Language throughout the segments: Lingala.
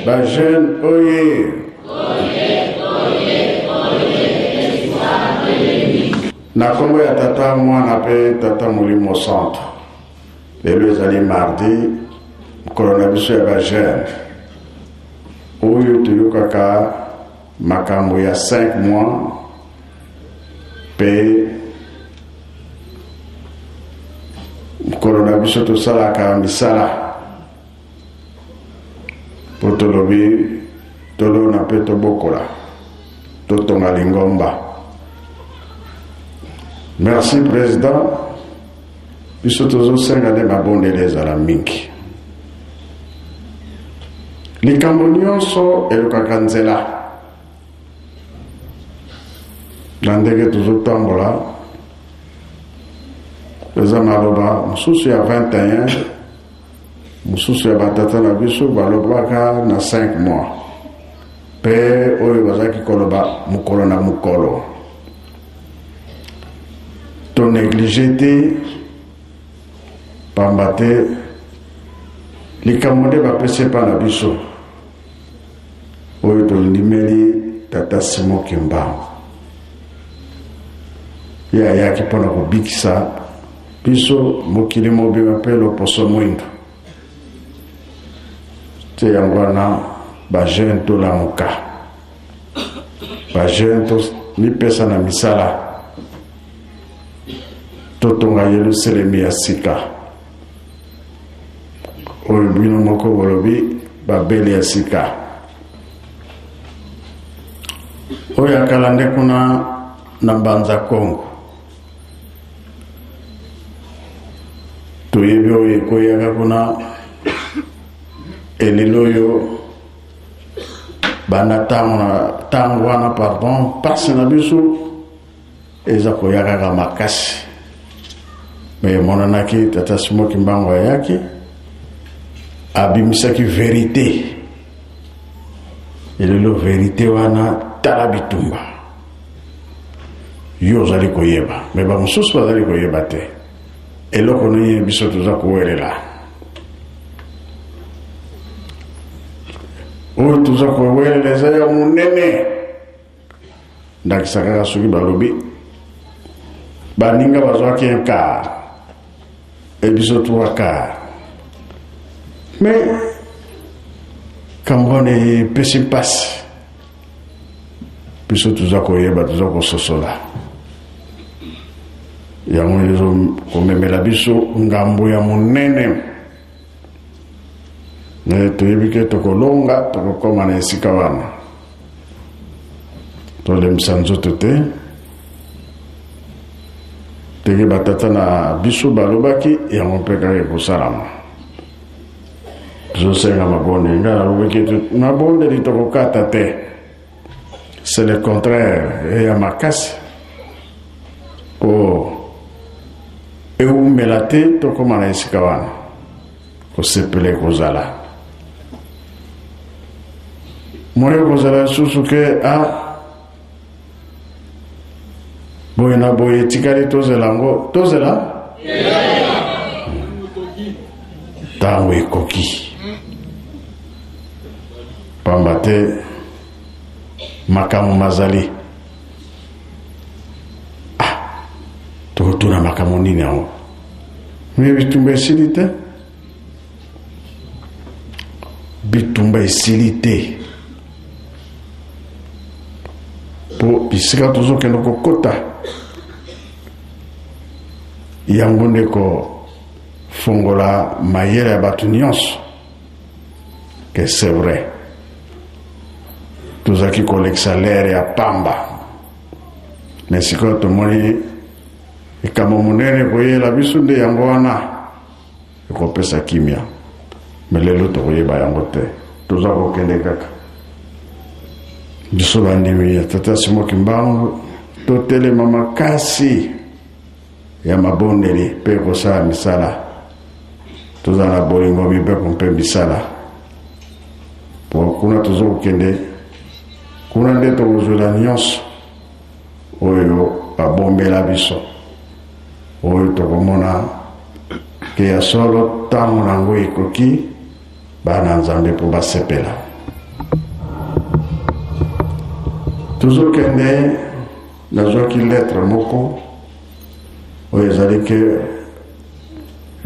Ba jeune oye! Na kombo ya Tata, Mwana pe Tata Molimo Santu. Lelo ezali mardi, mokolo na biso ya ba jeune. Oyo toyokaka makambo ya 5 mois pe mokolo na biso tosalaka misala mpo tolobi tolona mpe tobokola totonga lingomba. Merci président. Biso tozosenga nde mabondeli ezala mingi. Likambo nyonso elukaka nzela. Na ndenge tozotambola eza maloba mosusu ya 21 mosusu ya batata na biso balobaka na 5 mois mpe oyo bazalaki koloba mokolo na mokolo. To neglige te pamba te likambo nde bapesi epa na biso oyo tondimeli tata Simon Kimbangu. Ye ayaki mpo na kobikisa biso mokili mobimba mpe loposo mwindo. Te yango wana ba jeune tolamuka, ba jeune tomipesa na misala, totonga Yelusalemi ya sika oyo bino moko bolobi Babeli ya sika oyo ya kala nde kuna na Mbanza Kongo. Toyebi oyo ekweyaka kuna elelo oyo banda ntango na ntango wana, pardon, mpasi na biso eza koya kaka makasi. Me emonanaki tata Simon Kimbangu ayaki abimisaki verite. Elelo verite wana tala bitumba yo ozali koyeba, me bamosusu bazali koyeba te eloko nini biso toza kowelela. Oyo toza kowelela eza ya monene. Ndakisa kaka soki balobi baninga bazwaki un quart e biso trois quart, me kambo wana epesi mpasi. Biso toza koyeba, toza kososola yango ezokomemela biso ngambo ya monene. Me toyebi ke tokolonga, tokokoma na esika wana. Tolembisa nzoto te ndenge batata na biso balobaki, yango mpe kaka ekosalama. Tozosenga mabondeli. Ngai nalobaki mabondeli tokokata te, c'est le contraire eya makasi po ewumela te tokóma na esika wana, kosepela ekozala moyo kozala lisusu ke a boye na boye etikali tozela yango, tozela ntango ekoki, pamba te makambo mazali. Ah, tokotuna makambo nini yango? Me bitumba esili te, bitumba esili te, po bisika tozokende kokota yango nde kofongola mayele ya bato nyonso ke c'est vrai tozalaki kolekisa lere ya pamba. Me sikoyo tomoni likambo monene ekoyela biso nde yango wana ekopesa kimia. Me lelo tokoyeba yango te, toza kokende kaka. Biso bandimi ya tata Simon Kimbangu totelema makasi ya mabondeli mpe kosala misala, tozala na bolingo mibeko mpe misala, po kuna toza kokende, kuna nde tokozwela nyonso oyo babombela biso, oyo tokomona ke ya solo ntango na yango ekoki, bana Nzambe mpo basepela. Tozokende, nazwaki lettre moko oyo ezali ke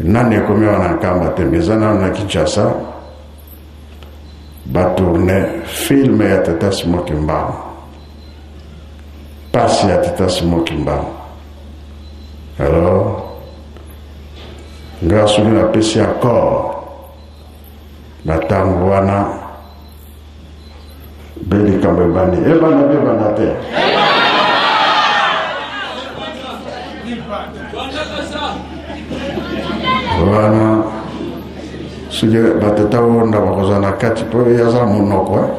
nani ekomi awa na Nkamba te, mais eza nano na Kinshasa, batourne film ya Tata Simon Kimbangu, pasi ya Tata Simon Kimbangu. Alors nga soki napesi accord na ntango wana, mpe likambo ebandi, ebanda mpe ebanda te. Wana soki batata onda bakozala na kati mpo ye aza monoko, eh?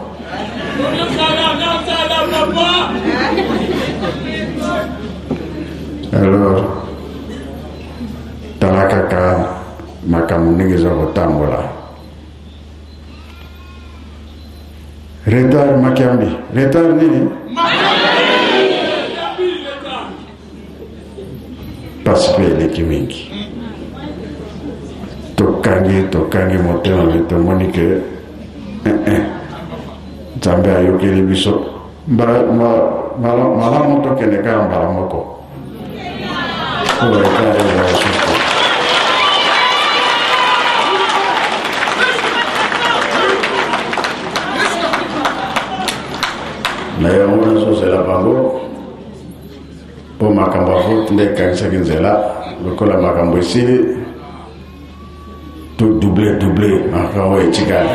Alors tala kaka makambo ndenge eza kotambola. Retard makiambi, retard nini? Pasi mpe eleki mingi. Tokangi, tokangi motema, me tomoni ke eh, eh, Nzambe ayokeli biso malamu, tokende kaka mbala moko mpo retard ezala lisusu te. Na yango nazozela bango mpo makambo ya vote nde ekangisaki nzela. Lokola makambo esili, to double double makambo etikali.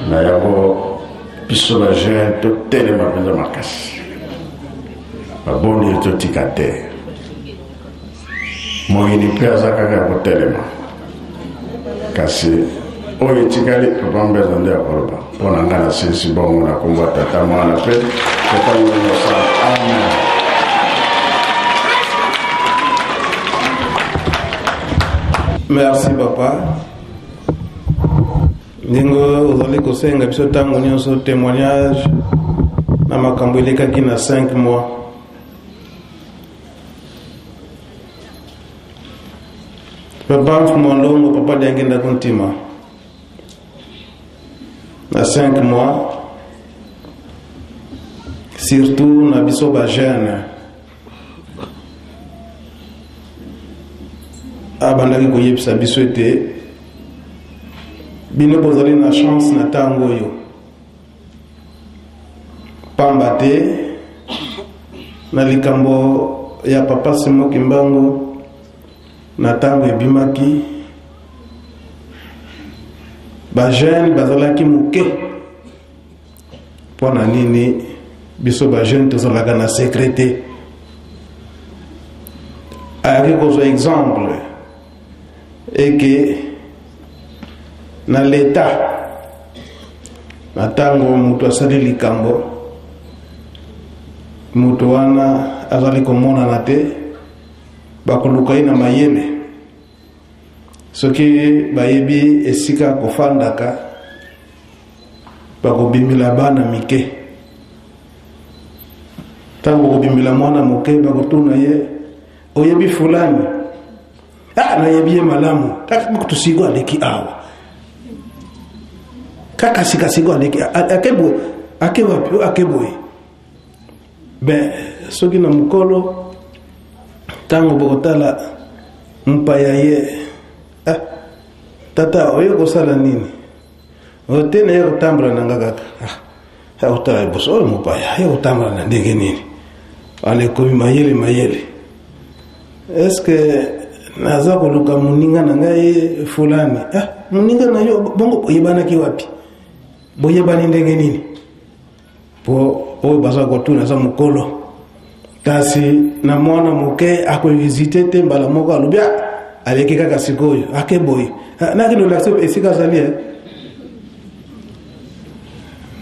Na yango biso bajeune totelema mpenza makasi, babondeli totika te. Moyini mpe aza kaka ya kotelema, kasi oyo etikali, Papa Mbeza nde akoloba. Mpo na ngai nasilisi bongo na kombo ya Tata, Mwana mpe Tata Molimo Santo. Amen. Merci papa, ndenge ozali kosenga biso ntango nyonso témoignage na makambo elekaki na 5 mois. Papa Mfumu Ndongo, papa Diangenda Kuntima, na 5 mois, surtout na biso bajeune, abandaki koyebisa biso ete bino bozali na chance na ntango oyo, pamba te na likambo ya papa Simon Kimbangu, na ntango ebimaki, bajeune bazalaki moke. Mpo na nini biso bajeune tozalaka na secret te? Ayaki kozwa exemple eke na leta, na ntango moto asali likambo, moto wana azali komonana te, bakoluka ye na mayele. Soki bayebi esika kofandaka, bakobimela bana mike. Ntango bakobimela mwana moke, bakotuna ye: "Oyebi fulani?" "Ah, nayebi ye malamu, kaka kutu siko aleki awa, kaka sika siko aleki. Ake boye, ake wapi? Ake boye." Ben soki na mokolo ntango bokotala mpaya ye: "Ah, tata, oye kosala nini?" "Oyo te, naye kotambola na nga kaka." "Ah, otala liboso, oyo mopaya aye kotambola na ndenge nini?" Wana ekomi mayele mayele: "Est-ce naza koluka moninga na ngai fulani." "Ah, moninga na yo? Bongo boyebanaki wapi? Boyebani ndenge nini?" Po oyo baza kotuna aza mokolo, kasi na mwana moke akohésiter te, mbala moko alobi: "Ah, aleki kaka sikoyo, ake boye, nakende olakisa esika azali."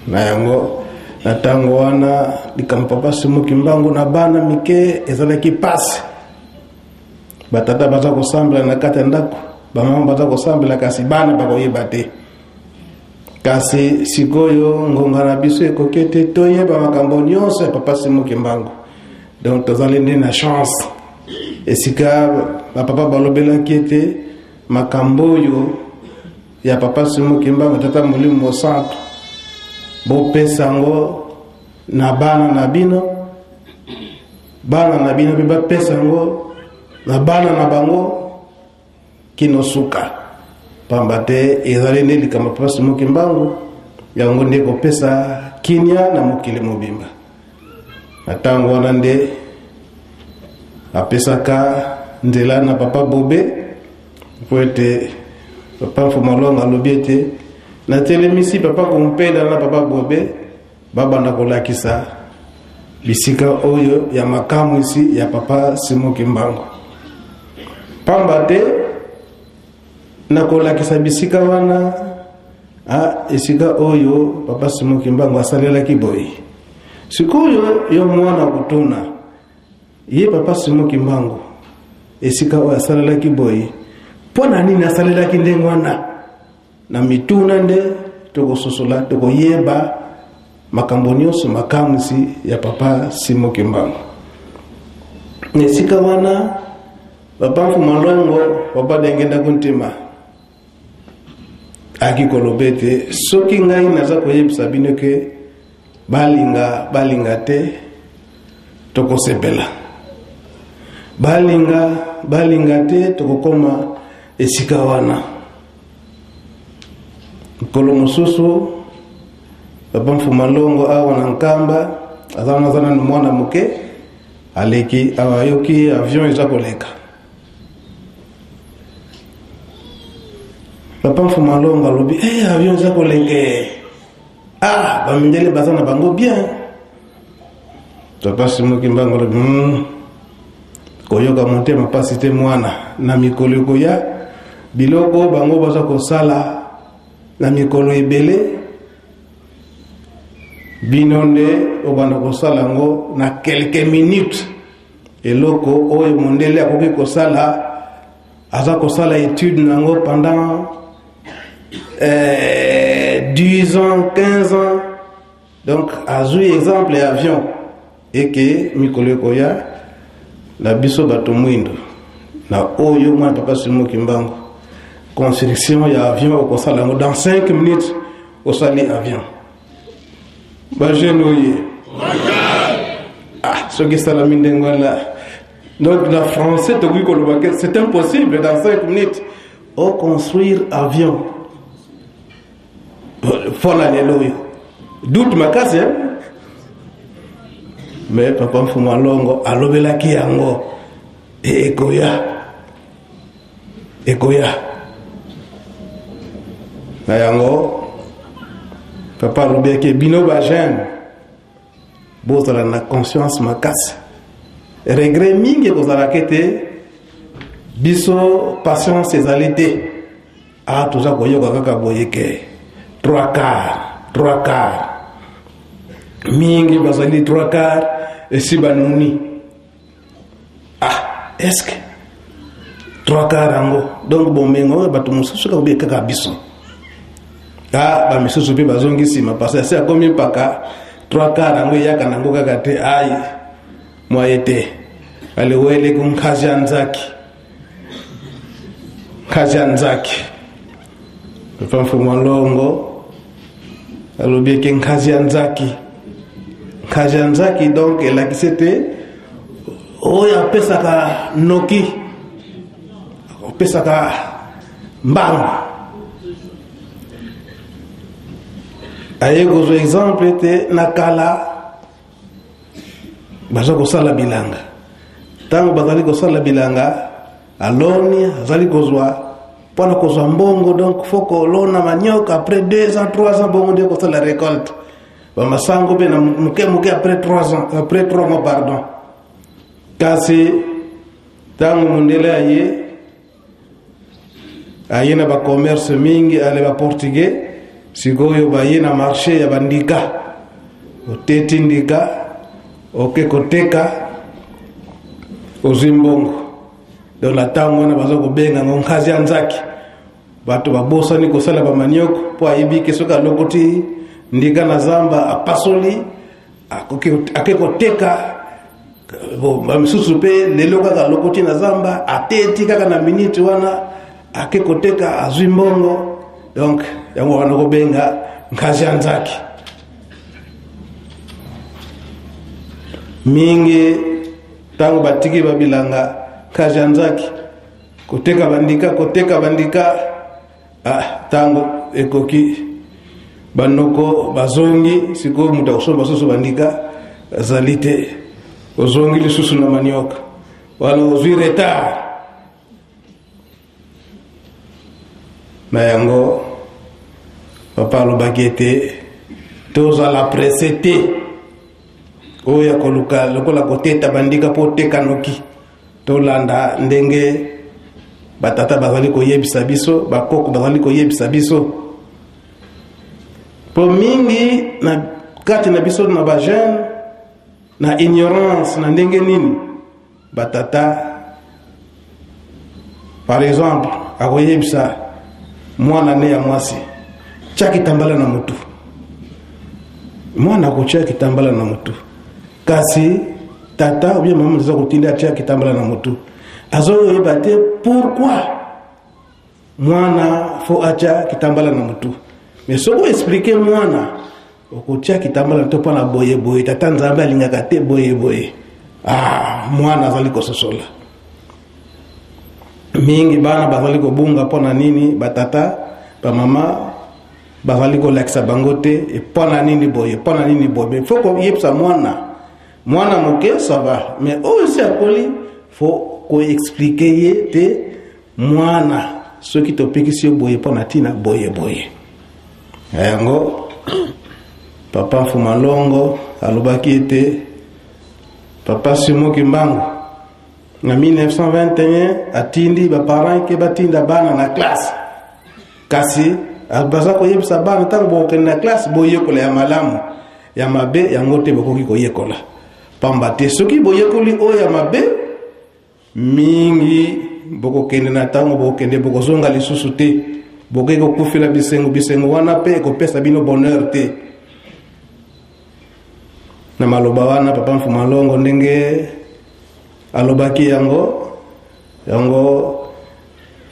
Na yango na ntango wana likambo papa Simon Kimbangu na bana mike ezalaki pasi. Batata baza kosambela na kati ya ndako, bamama baza kosambela, kasi bana bakoyeba te. Kasi sikoyo ngonga na biso ekoki ete toyeba makambo nyonso ya papa Simon Kimbangu. Donc tozali nde na chance. Esika bapapa balobelaki ete makambo oyo ya papa Simon Kimbangu, tata Molimo Mosantu, bopesa yango na bana na bino, bana na bino mpe bapesa yango na bana na bango kino suka, pamba te ezali nde likambo papa Simon Kimbangu, yango nde kopesa kimia na mokili mobimba. Na ntango wana nde apesaka nzela na papa Bobe, mpo ete papa Mfumu Alongo alobi ete natelemisi papa Kumpela na papa Bobe babanda kolakisa bisika oyo ya makamwisi ya papa Simon Kimbangu, pamba te na kolakisa bisika wana a esika oyo papa Simon Kimbangu asalelaki boye. Sikoyo yo mwana kotuna ye papa Simon Kimbangu esika oyo asalelaki boye, mpo na nini asalelaki ndenge wana? Na mituna nde tokososola, tokoyeba makambo nyonso makamwisi ya papa Simon Kimbangu. Na esika wana papa Mfumu Longo, papa Dengenda Kuntima aki koloba ete soki ngai naza koyebisa bino ke balinga balinga te, tokosepela, balinga balinga te, tokokoma esika wana. Mokolo mosusu papa Mfumu Longo awa na Nkamba, aza wana, aza nanu mwana moke, aleki awa, ayoki avion eza koleka. Papa Mfumu Longo alobi, hey, avion eza koleka, ah, bamindele baza na bango bien. Papa Simon Kimbangu alobi, koyoka motema pasi te mwana, na mikolo ekoya biloko bango baza kosala na mikolo ebele, bino nde obanda kosala yango na quelques minutes. Eloko oyo mondele akoki kosala, aza kosala étude nango pendant 10 ans, 15 ans. Donc azwi exemple ya avion eke mikolo ekoya na biso bato mwindo na oyo mwana papa Simon Kimbangu, construction ya avion okosala yango dans 5 minutes, osali avion. Bajeune oye, ah, soki esalami ndenge wana, donc na français tokoki koloba ke c'est impossible dans 5 minutes oconstruire avion. Mpona lelo oyo doute makasi, hein? Mais papa Mfumu Alongo alobelaki yango, ekoya, ekoya. Na yango papa alobelaki bino bajeune, bozala na conscience makasi. Regret mingi ekozalaka ete biso patience ezali te. Ah, toza koyoka kaka boye ke trois quarts, trois quarts, mingi bazali trois quarts esi banuni. Ah, est-ce que trois quarts yango donc bomengo oyo bato mosusu kaka obi kaka biso? Ah, bamisusu mpe bazongi nsima, parce asi akomi mpaka trois quarts yango eyaka nango kaka te. Ai, mwaye te, alewele kunkazi ya nzaki, nkazi ya nzaki. Papa Mfumu Longo alobi eke nkazi ya nzaki, nkazi ya nzaki, donc elakisi ete oyo apesaka noki, apesaka mbangu. Aye kozwa exemple ete na kala baza kosala bilanga. Ntango bazali kosala bilanga, aloni, azali kozwa mpona kozwa mbongo, donc faut kolona manioc après 2 ans, 3 ans, bongo nde kosala récolte. Bamasango mpe na moke moke après 3 ans, après 3 mois, pardon. Kasi ntango mondele aye na bacommerce mingi, ale baportugais sikoyo baye na marché ya bandika, oteti ndika, oke koteka, ozwi mbongo. Donc na ntango wana baza kobenga yango nkazi ya nzaki. Bato babosani kosala bamanioko, mpo ayebi ke soki alokoti ndika na zamba, apasoli, ake koteka. Bon, bamisusu mpe lelo kaka alokoti na zamba, ateti kaka na minute wana, ake koteka, azwi mbongo. Donc yango wana kobenga nkazi ya nzaki. Mingi ntango batiki babilanga nkazi ya nzaki, koteka bandika, koteka bandika, ntango ekoki banoko bazongi. Sikoyo moto akosomba susu bandika azali te, ozongi lisusu na manioka wana, ozwi retard. Na yango papa alobaki ete tozala presse te, oyo ya koluka lokola koteta bandika mpo oteka noki. Tolanda ndenge batata bazali koyebisa biso, bakoko bazali koyebisa biso, mpo mingi na kati na biso na bajeune na ignorance na ndenge nini batata. Par exemple, akoyebisa mwana ne ya mwasi: "Tia kitambala na motu." Mwana akotia kitambala na motu, kasi tata ou bien mama aza kotinda atia kitambala na motu, azoyeba te pourquoi mwana faut atia kitambala na motu. Mais soki oexpliquer mwana: "Okotia kitambala to mpona boye boye, tata Nzambe alingaka te boye boye," mwana azali kososola. Mingi bana bazali kobunga mpo na nini? Batata, bamama bazali kolakisa bango te mpo na nini boye, mpo na nini boye. Mais faut koyebisa mwana. Mwana moke, ça va, mais oyo si akoli, faut koexpliquer ye te: "Mwana, soki topekisi yo boye, mpo na ntina boye boye." Yango papa Mfuma Longo alobaki ete papa Simon Kimbangu na 1921 atindi baparent ke batinda bana na classe, kasi baza koyebisa bana: "Ntango bokokende na classe, boyekola ya malamu, ya mabe yango te bokoki koyekola, pamba te soki boyekoli oyo ya mabe mingi, bokokende na ntango bokokende, bokozonga lisusu te, bokoki kokufela bisengo. Bisengo wana mpe ekopesa bino bonheur te." Na maloba wana papa Mfuma Longo ndenge alobaki yango, yango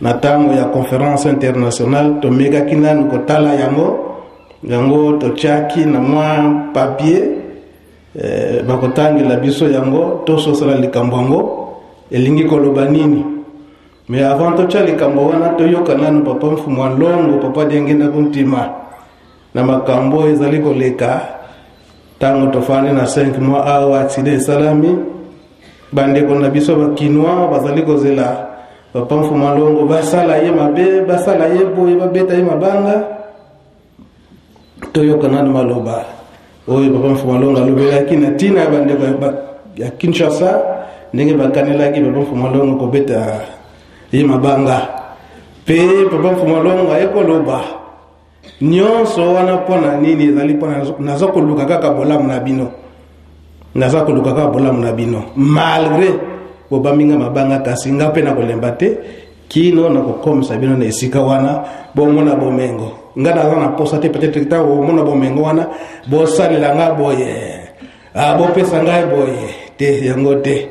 na ntango ya conférence internationale tomekaki nanu kotala yango. Yango totiaki na mwa papier, bakotangela biso yango, tososala likambo yango elingi koloba nini. Mais avant totya likambo wana, toyoka nanu papa Mfumu Longo, papa Diangenda Kuntima, na makambo ezali koleka. Ntango tofandi na 5 mois awa, accident esalami, bandeko na biso bakinois bazali kozela papa Mfuma Longo basala ye mabe, basala ye boye, babeta ye mabanga. Toyoka nanu maloba oyo papa Mfuma Longo alobelaki na ntina ya bandeko ya Kinshasa, ndenge bakanelaki papa Mfuma Longo kobeta ye mabanga. Mpe papa Mfuma Longo aye koloba nyonso wana mpo na nini? Ezali mpo naza koluka kaka bolamu na bino, naza koluka kaka bolamu na bino. Malgré bobambi nga mabanga, kasi nga mpe nakolemba te kino nakokomisa bino na esika wana bomona bomengo. Nga naza na posa te peut-être ntango bomona bomengo wana, bosalela nga boye, bopesa ngai boye te. Yango te,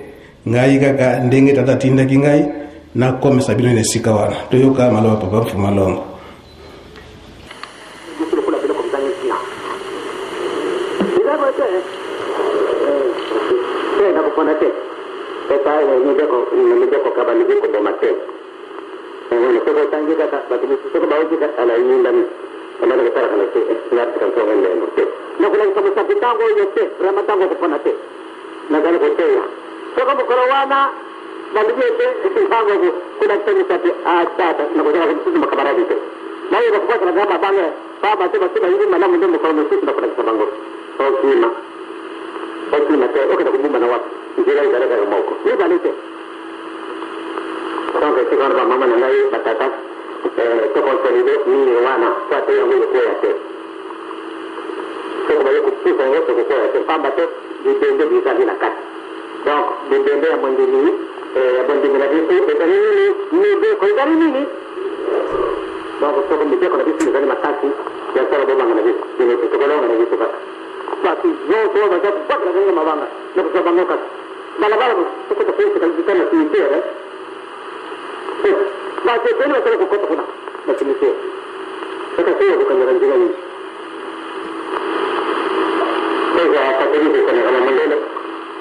ngai kaka ndenge tata atindaki ngai, nakomisa bino na esika wana. Toyoka maloba papa Mfuma Longo. Biso lokola biloko bizangi ntina, eza boye te te, nakopona te. Pesa mibeko, mibeko ka balingi koboma te. Soki otangi kaka bato mosusu, soki bauti ala eyindami, ebandi kosalaka na te, ngatika nsongo ndembo te, nakolakisa mosapi ntango oyo te. Vraiment, ntango okopona te, nazali koteya. Soki mokolo wana balingi ete ntango kolakisa misapi, atata nakozalaka mosusu makamaradi te, nayeba kobasalaka mabanga pamba te. Bato bayebi malamu nde mokolo mosusu nakolakisa bango. Okima, okima te, okenda kobumba na wapi? Nzela ezali kaka moko, mibale te. Donc esika wana, bamama na ngai, batata, toconsolider nini wana po ate yango ekokwea te. Soki baye kopusa yango, ekokwea te, pamba te bibende bizali na kati. Donc bibende ya bondimi, ya bondimi na biso ezali nini? Mibeko ezali nini? Donc soki mibeko na biso ezali makasi ya solo, bobanga na biso bino te, tokolonga na biso kaka. Bato nyonso oyo baza kobwakela bango mabanga, nakozwa bango kaka. Balabala tokota koyesaka likuta na cimetière. Bato ebele basala kokota kuna na cimetière. Kaka soki bakokangaka nzela nyonso. Eza katolike ekangaka na mondele,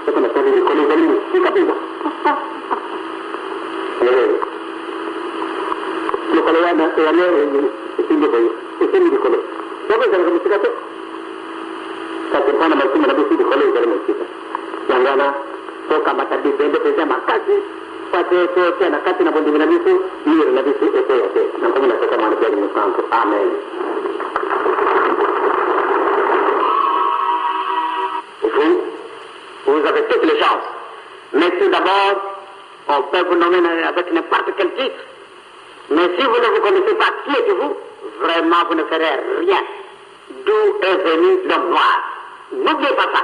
soki nasali likolo ezali mosika mpenza. Lokolo wana eyano esimbi boye, esimbi likolo. Yango ezalaka mosika te. Kasi mpo na masumu na biso likolo ezali mosika. Yango wana, tokamata bibende mpenza makasi mpo ete totia na kati na bondimi na biso, mur na biso ekweya te. Na nkombo na Tata, Mwana mpe Elimo Santu. Amen. Vous, vous avez toutes les chances. Mais tout d'abord, on peut vous nommer avec n'importe quel titre. Mais si vous ne vous connaissez pas qui êtes-vous, vraiment vous ne ferez rien. D'où est venu l'homme noir N'oubliez pas ça.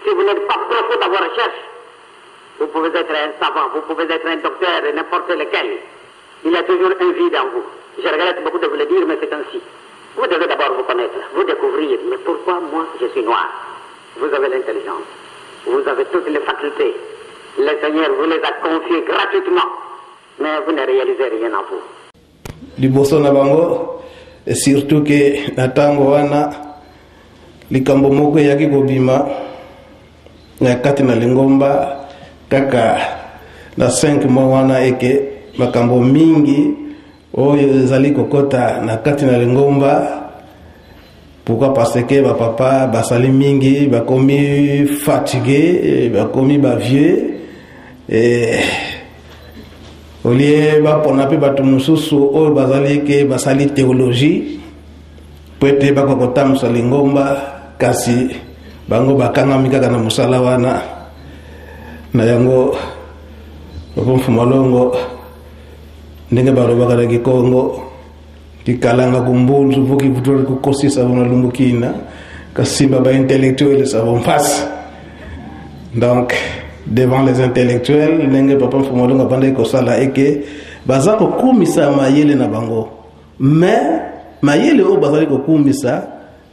Si vous n'êtes pas profond dans vos recherches, vous pouvez être un savant, vous pouvez être un docteur, n'importe lequel. Il y a toujours un vide en vous. Je regrette beaucoup de vous le dire, mais c'est ainsi. Vous devez d'abord vous connaître, vous découvrir. Mais pourquoi moi, je suis noir Vous avez l'intelligence, vous avez toutes les facultés. Le Seigneur vous les a confiées gratuitement, mais vous ne réalisez rien en vous. Liboso na bango, surtout ke na ntango wana likambo moko eyaki kobima na kati na lingomba kaka na 5 mois wana, eke makambo mingi oyo ezali kokota na kati na lingomba. Pourquoi? Parce que bapapa basali mingi, bakomi fatigue, bakomi bavieux. Olie bapona mpe bato mosusu oyo bazali ke basali théologie po ete bakoka kotambusa lingomba, kasi bango bakangami kaka na mosala wana. Na yango, papa Mfumu Longo, ndenge balobaka na Kikongo, kikalanga kumbunzu vuki vutori kukosisa vona lumbukina kasimba ba intellectuels savo mpasi. Donc devant les intellectuels, ndenge papa Mfumu Longo abandaki kosala eke baza kokumisa mayele na bango, mais mayele oyo bazali kokumisa,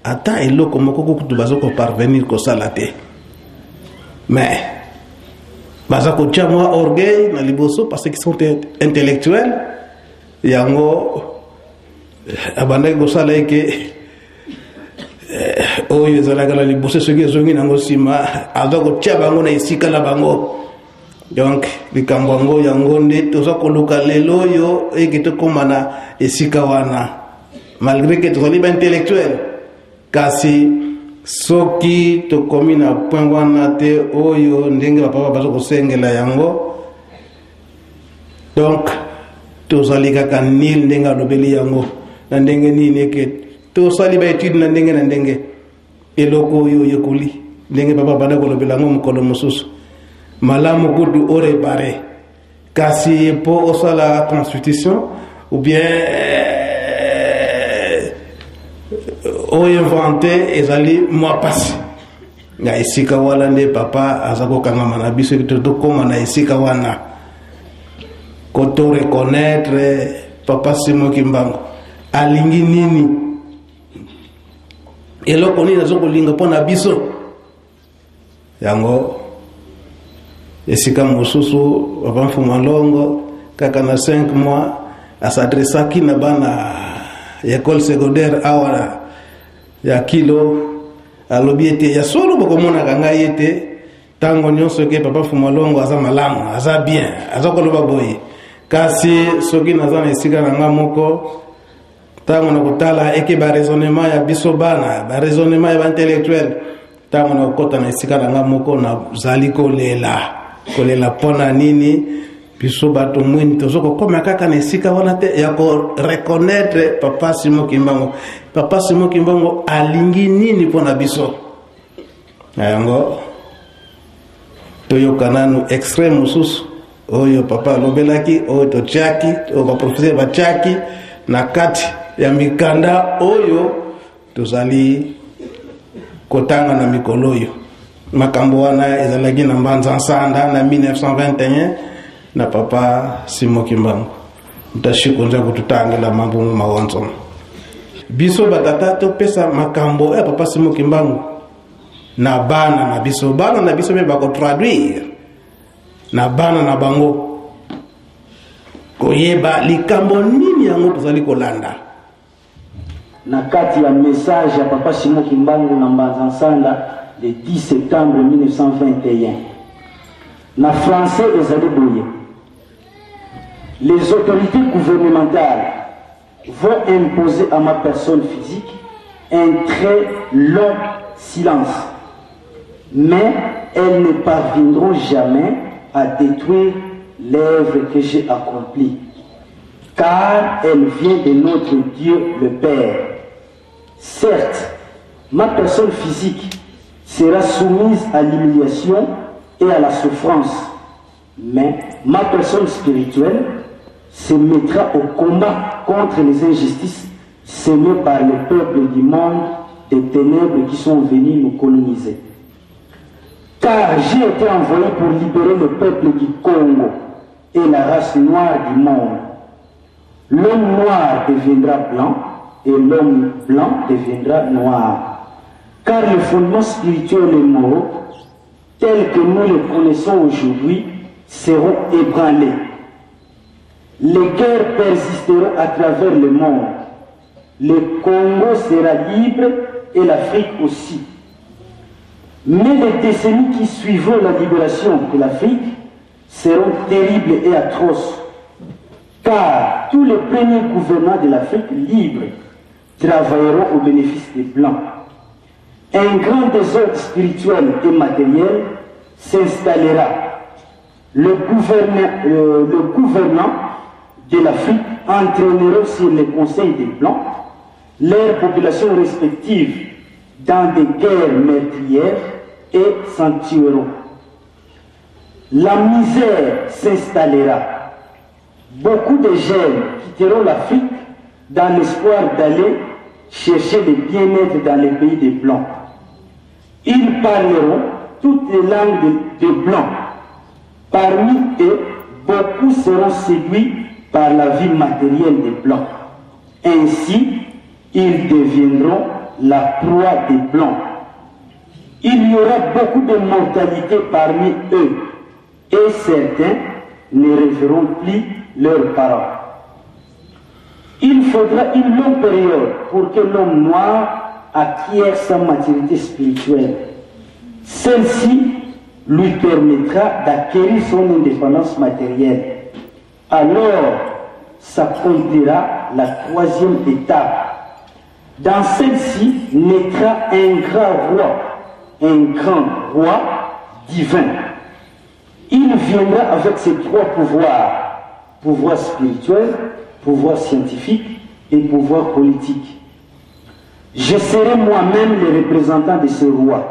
ata eloko moko kutu baza koparvenir kosala te, mais baza kotia mwa orgueil na liboso parce qu'ils sont intellectuels. Yango abandaki kosala eke oyo ezalaka na liboso, soki ezongi nango nsima, aza kotia bango na esika na bango. Donc likambo yango, yango nde toza koluka lelo oyo, eke tokóma na esika wana. Malgré ke tozali baintellectuel, kasi soki tokomi na point wana te oyo ndenge bapapa baza kosengela yango, donc tozali kaka nil. Ndenge alobeli yango na ndenge nini, eke tosali baétude na ndenge na ndenge, eloko oyo oyekoli, ndenge papa banda kolobela yango mokolo mosusu, malamu kutu oréparer, kasi mpo osala constitution ou bien oinvente, ezali mwa pasi. Na esika wana nde papa aza kokangama na biso, tokóma na esika wana koto reconnaître papa Simon Kimbangu alingi nini, eloko nini aza kolinga mpo na biso. Yango esika mosusu papa Mfumu Longo kaka na 5 mois as'adressaki na bana ya école secondaire awa ya Kilo. Alobi ete ya solo bokomonaka ngai ete ntango nyonso ke papa Mfumu Longo aza malamu, aza bien, aza koloba boye, kasi soki naza na esika na nga moko, ntango na kotala eke baraisonnement ya biso bana, baraisonnement ya baintellectuel, ntango na kokɔta na esika na nga moko, nazali kolela. Kolela mpo na nini? Biso bato mwini toza kokóma kaka na esika wana te ya koreconnaître papa Simon Kimbangu. Papa Simon Kimbangu alingi nini mpo na biso? Na yango toyoka nanu extrait mosusu oyo papa alobelaki, oyo totiaki, oyo baprofesseur batiaki na kati ya mikanda oyo tozali kotanga na mikolo oyo. Makambo wana ezalaki na Mbanza Nsanda na 1921 na papa Simon Kimbangu. Ntashikonza kututangela mambo mawonzo. Biso batata topesa makambo ya papa Simon Kimbangu na bana na biso, bana na biso mpe bakotraduire. na bana na bango koyeba likambo nini yango tozali kolanda. Na kati ya message ya Papa Simon Kimbangu na Mbanza Nsanda le 10 septembre 1921 na français ezali boye: Les autorités gouvernementales vont imposer à ma personne physique un très long silence, mais elles ne parviendront jamais à détruire l'œuvre que j'ai accomplie, car elle vient de notre Dieu le Père. Certes, ma personne physique sera soumise à l'humiliation et à la souffrance, mais ma personne spirituelle se mettra au combat contre les injustices semées par les peuples du monde des ténèbres qui sont venus nous coloniser. Car j'ai été envoyé pour libérer le peuple du Congo et la race noire du monde. L'homme noir deviendra blanc et l'homme blanc deviendra noir. Car les fondements spirituels et moraux, tels que nous les connaissons aujourd'hui, seront ébranlés. Les guerres persisteront à travers le monde. Le Congo sera libre et l'Afrique aussi. Mais les décennies qui suivront la libération de l'Afrique seront terribles et atroces, car tous les premiers gouvernants de l'Afrique libre travailleront au bénéfice des Blancs. Un grand désordre spirituel et matériel s'installera. Le gouvernant de l'Afrique entraînera sur les conseils des Blancs leurs populations respectives dans des guerres meurtrières et s'en tueront. La misère s'installera. Beaucoup de jeunes quitteront l'Afrique dans l'espoir d'aller chercher le bien-être dans les pays des Blancs. Ils parleront toutes les langues de Blancs. Parmi eux, beaucoup seront séduits par la vie matérielle des Blancs. Ainsi, ils deviendront la proie des Blancs. Il y aura beaucoup de mortalité parmi eux et certains ne reverront plus leurs parents. Il faudra une longue période pour que l'homme noir acquiert sa maturité spirituelle. Celle-ci lui permettra d'acquérir son indépendance matérielle. Alors s'accomplira la troisième étape. Dans celle-ci naîtra un grand roi, un grand roi divin. Il viendra avec ses trois pouvoirs, pouvoir spirituel, pouvoir scientifique et pouvoir politique. Je serai moi-même le représentant de ce roi.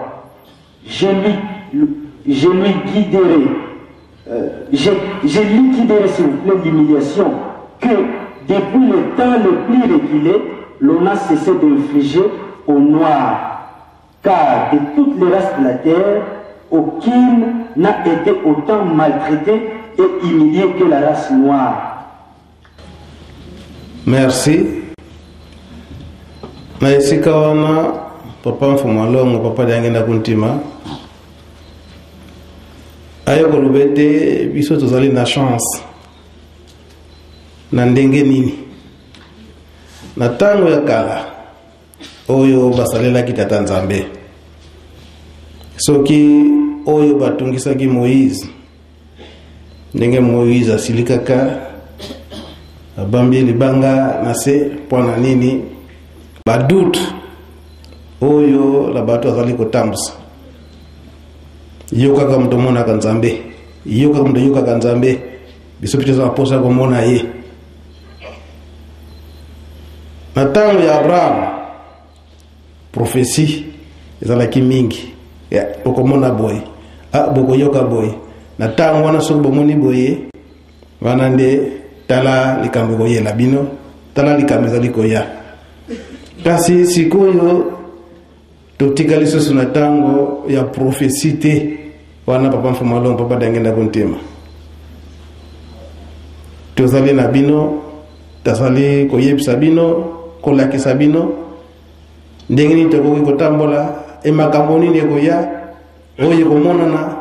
Je lui guiderai, je liquiderai, s'il vous plaît, l'humiliation que, depuis le temps le plus reculé, l'on a cessé d'infliger aux Noirs. Car de toutes les races de la terre, aucune n'a été autant maltraitée et humiliée que la race noire. Merci. Na esika wana papa Mfumu Alongo, papa Diangenda Kuntima aye koloba ete biso tozali na chance na ndenge nini na ntango ya kala oyo basalelaki tata Nzambe, soki oyo batungisaki Moïse, ndenge Moïse asilikaka abambi libanga na se mpo na nini, badoute oyo na bato azali kotambusa. Yo kaka moto omonaka Nzambe, yo kaka moto oyokaka Nzambe, biso mpe toza na mposa ya komona ye. Na ntango ya Abraham, prophetie ezalaki mingi. Ya, bokomona boye, bokoyoka boye. Na ntango wana soki bomoni boye, wana nde tala likambo ekoyela bino, tala likambo ezali koya. Kasi sikoyo totikali lisusu na ntango ya prophetie te. Wana papa Mfumu Alongo, papa Diangenda Kuntima, tozali na bino, tozali koyebisa bino, kolakisa bino ndenge nini tokoki kotambola, e makambo nini ekoya, oyo ekomonana.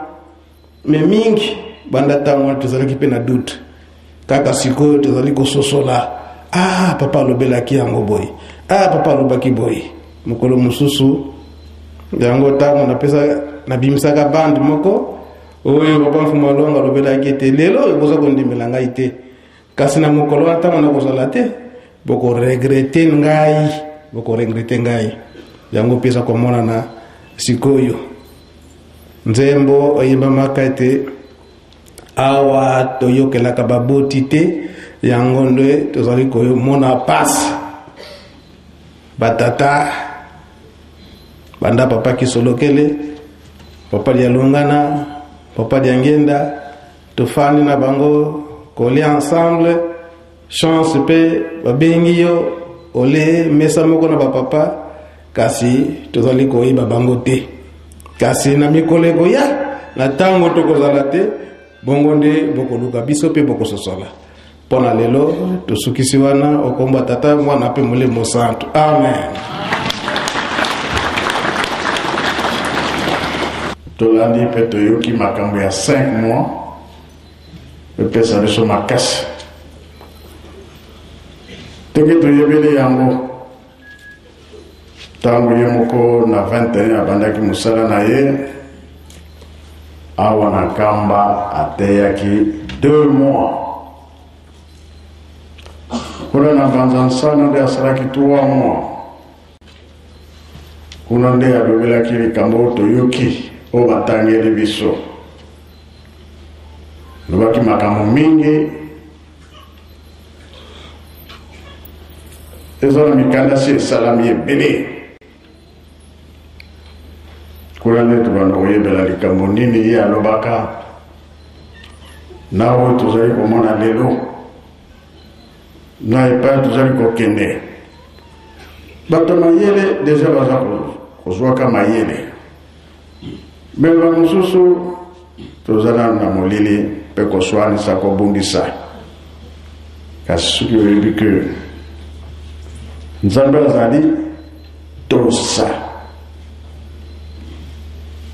Me mingi Banda ntango wana tozalaki mpe na doute. Kaka sikoyo tozali kososola, ah, papa alobelaki yango boye, ah, papa alobaki boye. Mokolo mosusu yango ntango napesa nabimisaka bande moko oyo papa Mfumu Alonga alobelaki ete lelo oyo boza kondimela ngai te, kasi na mokolo wana ntango nakozala te bokoregrete ngai, bokoregrete ngai. Yango mpe eza komonana sikoyo. Nzembo eyembamaka ete awa toyokelaka baboti te, yango nde tozali komona pasi. Batata banda papa Kisolokele, papa Dialungana, papa Diangenda, tofandi na bango kolia ensemble. Chance mpe babengi yo ole mesa moko na bapapa, kasi tozali koyeba bango te. Kasi na mikolo ekoya, na ntango tokozala te, bongo nde bokoluka biso mpe bokososola. Mpo na lelo tosukisi wana. Okomba Tata, Mwana mpe Molimo Santu. Amen. Tolandi mpe toyoki makambo ya 5 mois epesa biso makasi ndenge toyebeli yango. Ntango ye moko na 21 abandaki mosala na ye awa na Nkamba, ateyaki 2 mois. Kuna na Mbanza Nsana nde asalaki 3 mois. Kuna nde alobelaki likambo oyo toyoki, oyo batangeli biso. Alobaki makambo mingi, eza na mikanda si esalami ebele. Kuna nde tobanda koyebela likambo nini ye alobaka na oyo tozali komona lelo na epai tozali kokende. Bato mayele deja baza kozwaka mayele, me bamosusu toza nanu na molili mpe koswanisa, kobundisa. Kasi soki oyebi ke Nzambe azali, tosa.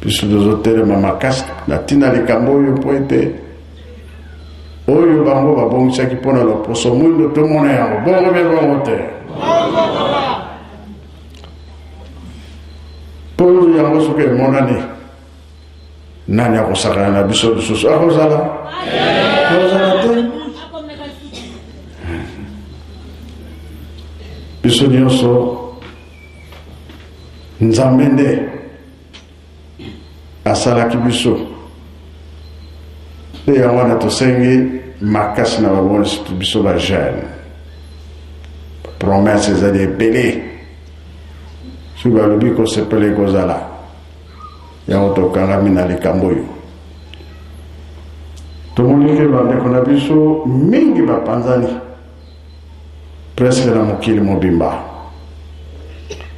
Biso tozotelema makasi na ntina likambo oyo, mpo ete oyo bango babongisaki mpo na loposo mwindo tomona yango bongo mpe bongo te, mpo yango soki emonani, nani akosakana na biso lisusu? Akozala, akozala te. Biso nyonso Nzambe nde asalaki biso, mpe yango wana tosengi makasi na babonisi biso bajeune. Promesse ezali ebele, soki balobi kosepela ekozala yango. Tokangami na likambo oyo tomoni ke bandeko na biso mingi bapanzani presque na mokili mobimba.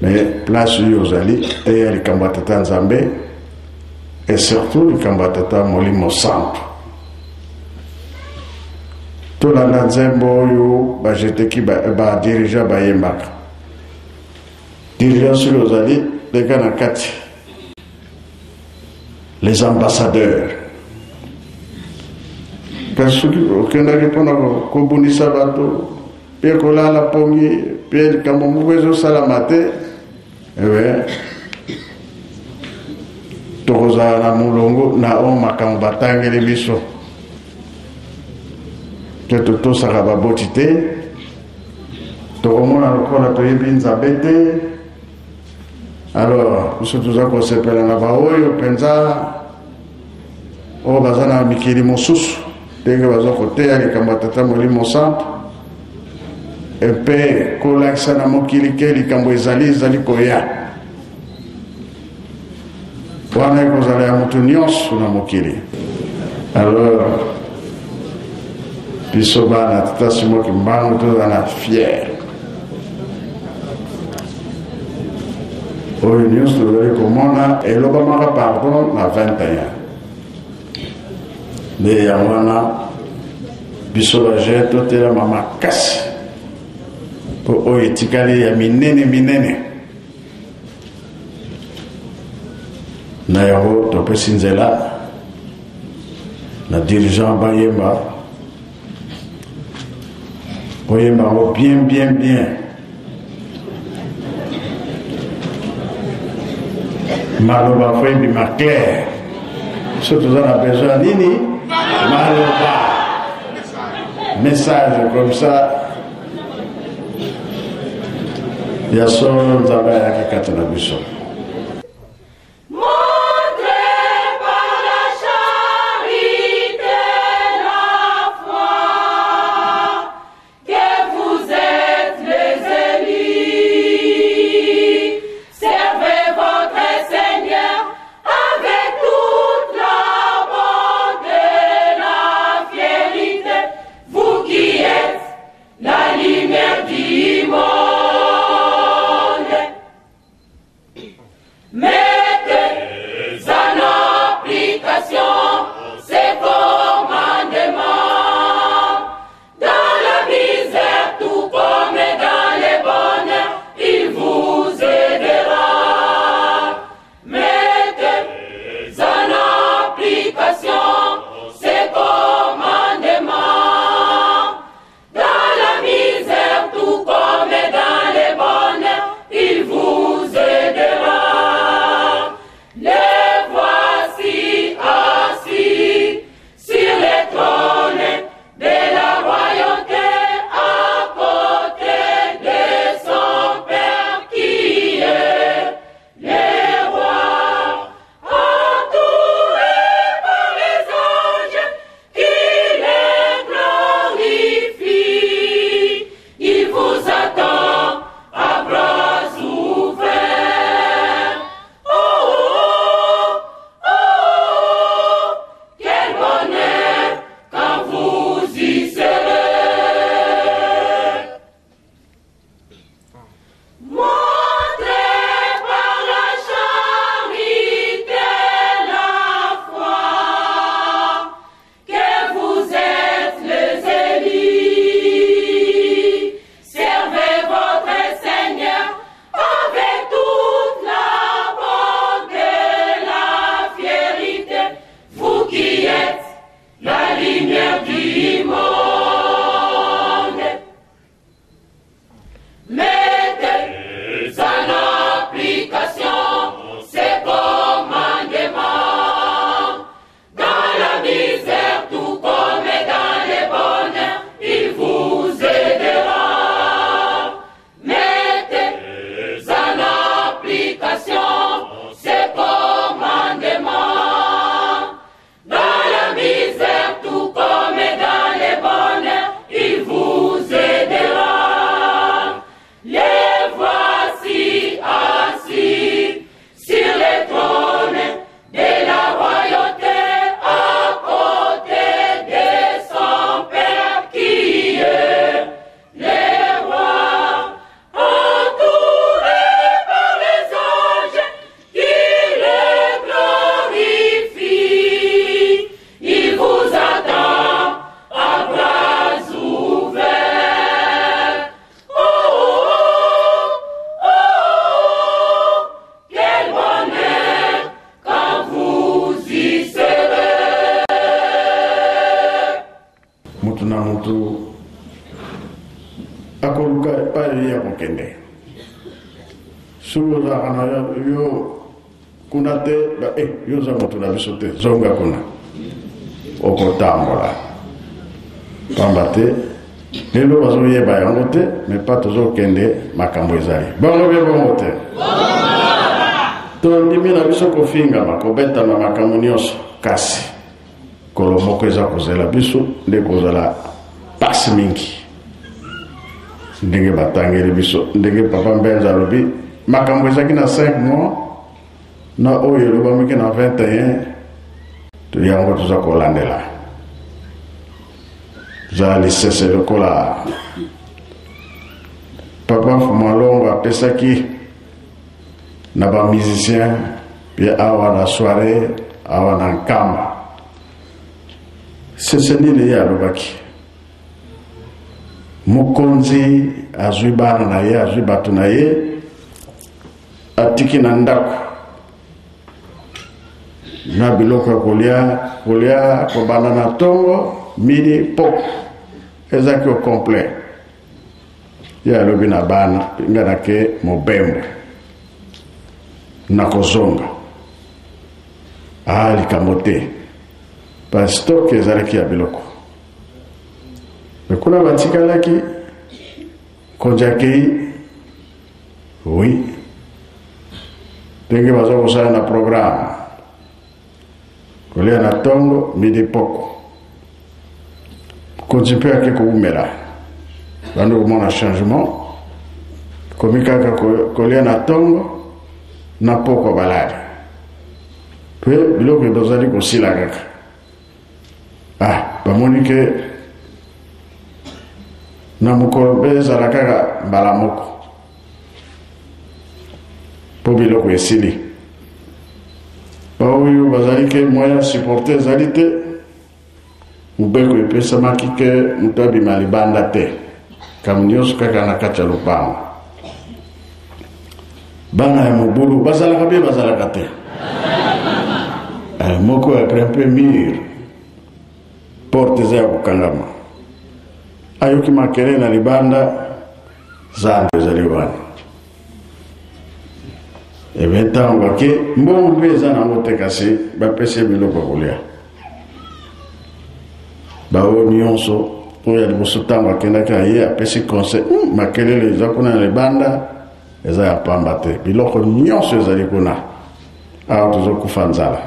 Mais place oyo ozali, teya likambo ya Tata Nzambe et surtout likambo ya Tata Molimo Santu. Tolanda nzembo oyo bajeteki badirigant bayembaka. Dirigeant, soki ozali, leka na kati. Les ambassadeurs, kasi soki okendaki mpona kobundisa bato mpe kolala pongi mpe likambo moko ezosalama te, ewe tokozala na molongo na oyo makambo batangeli biso te. Totosaka baboti te, tokomona lokola toyebi Nzambe te. Alors biso toza kosepela na baoyo mpenza oyo baza na mikili mosusu, ndenge baza koteya likambo ya Tata Molimo Santu mpe kolakisa na mokili ke likambo ezali koya wana ekozala ya moto nyonso na mokili. Alors biso bana Tata Simo Kimbangu toza na fiere. Oyo nyonso tozali komona elobamaka, pardon, na 21 nde yango wana biso bajeune totelama makasi, mpo oyo etikali ya minene minene. Na yango topesi nzela. Na dirigeant bayemba, boyemba yango bien bien bien. Maloba fo ebima clair. So toza na besoin ya nini? Maloba. Message comme ça. Ya solo Nzambe ayaki kati na biso. Moto na moto akoluka epai ya kokende. Soki ozalaka na yo kuna te, ba, eh, yo oza moto na biso te, zonga kuna, okotambola pamba te. Lelo bazoyeba yango te, me pa tozokende, makambo ezali bongo bie bongo te. Tondimi na biso kofingama, kobetama, makambo nyonso, kasi kolo moko eza kozela biso nde kozala pasi mingi. Ndenge batangeli biso, ndenge papa Mbenza alobi, makambo ezalaki na 5 mois na oyo elobamaki na 21, yango toza kolandela. Zala lisese lokola papa Mfumalongo apesaki na ba musicien ye awa na soirée awa na Nkamba. Sese nini ye alobaki? Mokonzi azwi bana na ye, azwi bato na ye, atiki na ndako. Na biloko ya kolia, kolia kobanda na ntongo, midi, poko. Ezalaki au complet. Ye alobi na bana, nga nake mobembo. Nakozonga. Ah, likambo te. Ba stock ezalaki ya biloko. Me kuna batikalaki, konzi akei, oui. Ndenge baza kosala na programme. Kolia na ntongo, midi, poko. Mokonzi mpe ake koumela. Bandi komona changement. Komi kaka kolia na ntongo na pokwa balali. Mpe biloko ebazali kosila kaka. Ah, bamoni ke na mokolo mpe ezala kaka mbala moko mpo biloko esili. Baoyo bazali ke moyen supporter ezali te. Mobeko epesamaki ke moto abima libanda te, kambo nyonso kaka na kati ya lopango. Bana ya mobulu bazalaka mpe bazalaka te. Eh, moko ya grimpe mur, porte eza ya kokangama, ayoki makelele na libanda, zando ezali wana. Ebe ntango bake mbongo mpe eza nango te, kasi bapesi ye biloko ya kolia. Baoyo nyonso oyo ya liboso ntango akendaki aye apesi conseil, makelele eza kuna na libanda eza ya pamba te, biloko nyonso ezali kuna, awa tozokufa nzala.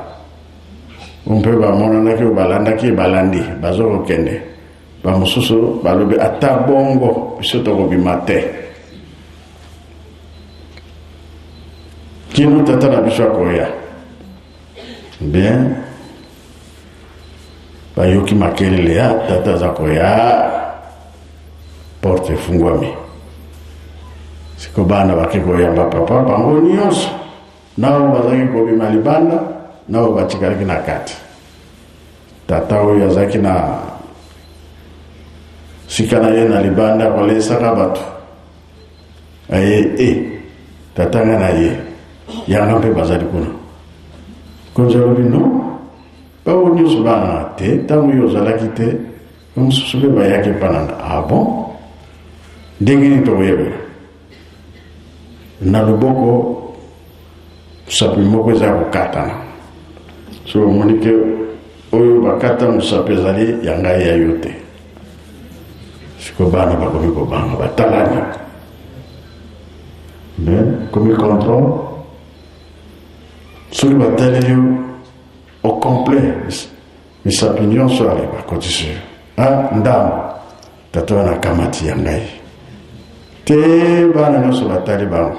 Mpe bamonanaki oyo balandaki balandi bazokokende, bamosusu balobi ata bongo biso tokobima te kino tata na biso akoya. Bien, bayoki makelele ya tata aza koya, porte efungwami. Siko bana bake koyamba papa bango nyonso, nao bazalaki kobima libanda, nao batikalaki na kati. Tata oyo azalaki na sika na ye na libanda kolesaka bato, aye e tata nga na ye yanga mpe bazali kuna. Konzi alobi no, bango nyonso bana te, ntango yo ozalaki te, bamosusu mpe bayaki epa na nga. Ah bon, ndenge nini tokoyebela? Na loboko mosapi moko eza kokatana, soki omoni ke oyo bakata mosapi ezali ya ngai ya yo te. Sikoyo bana bakomi kobanga, batalani mais komi contrôle. Soki batali yo au complet misapi nyonso, ale bakotisi yo ah, ndambo tata wana akamati ya ngai te. Bana nyonso batali bango,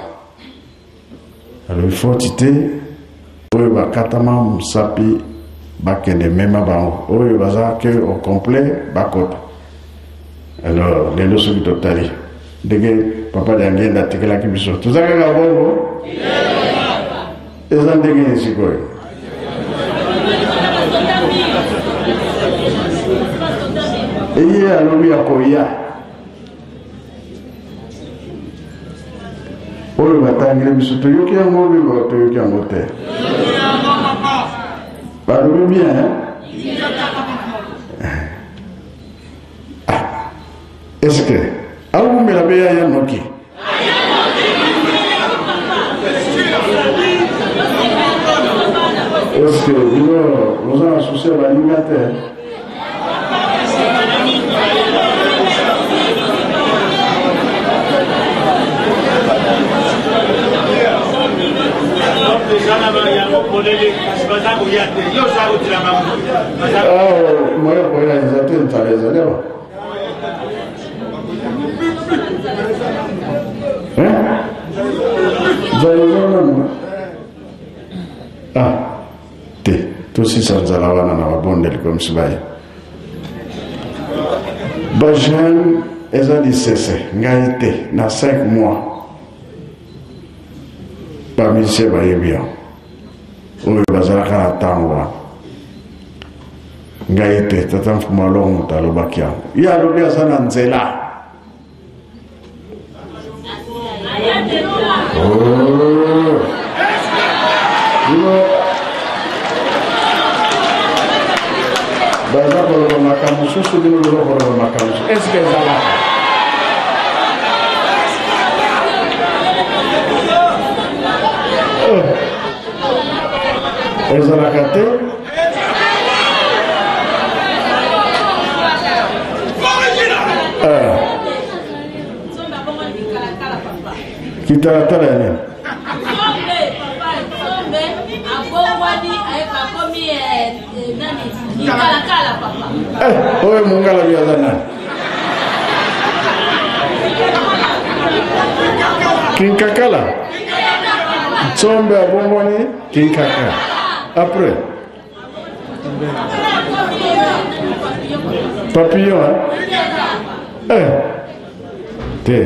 alobi foti te, oyo bakatama mosapi bakende mema bango, oyo baza ke au complet bakota. Alors lelo soki totali ndenge papa Diangienda atikelaki biso, toza kaka bongo, eza ndenge nini sikoyo? Eye alobi akoya, oyo batangeli biso toyoki yango, oyo toyoki yango te, balobi bien hein? Ah, est-ce que awumela mpe yaya noki? Est-ce que bino boza na susi ya baninga te? Moya koya eza te, nzala ezali awa. Nzala eza nanu ah te, tosisa nzala wana na babondeli komisi baye bajeune eza lisese ngai te na 5 mois bamisie bayebi yango oyo bazalaka na ntango wana. Ngai te, tata Mfumu Alongo moto alobaki yango. Ye alobi aza na nzela. Oh. Bino Baza koloba makambo mosusu, bino boza koloba makambo mosusu. Eske ezalaka? Oh. Ezalaka te. Ah. Kitalatala ya nini? Eh, oyo mongala bi aza nani? Kinkakala. Ntsombe abongwani kinkakala. Après Papillon, hein? Eh. Te.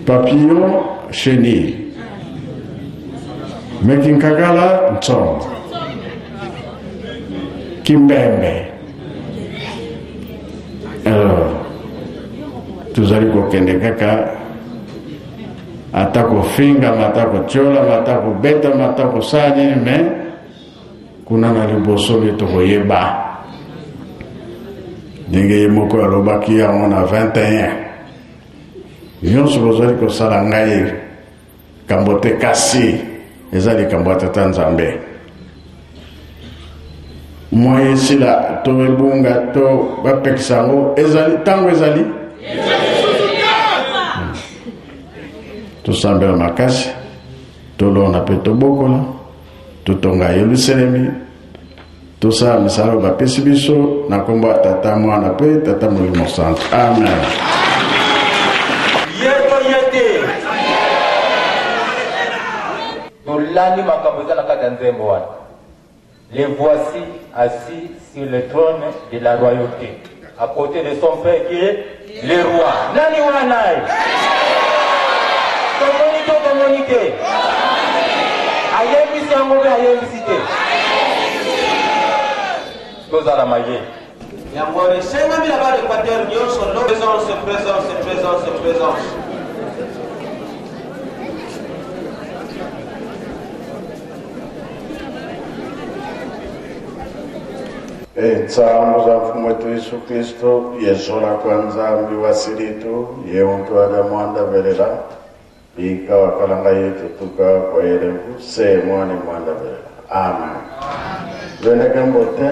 Papillon, chenille. Mais kinkakala, ntsombe. Kimbembe. Alors, tozali kokende kaka ata kofingama ata kotiolama ata kobetama ata kosala nini me kuna na liboso nde tokoyeba ndenge ye moko alobaki yango na 21 nyonso bozali kosala ngai kambo te kasi eza likambo ya tata nzambe mwa esila to ebunga to bapekisa yango ezali ntango ezali tosambela makasi tolona mpe tobokola totonga yelusalemi tosala misala oyo bapesi biso na nkombo ya tata mwana mpe tata molimo santu amen ye to ye te tolandi makambo eza na kati ya nzembo wana le voici assis sur le trône de la royauté à côté de son père qui est le roi nani wana ye tomoni to tomoni te ayebisi yango mpe ayebisi te tozala maye yango wana esengami na bana equateur nyonso no présence présence présence présence Etsambo za Mfumu wetu Yesu Kristo, yezola kwa Nzambi wa silitu, ye untu ada mwanda velela, bika wakalanga yetu tuka kwa yelengu, se mwane mwanda velela. Amen. Veneke mbote.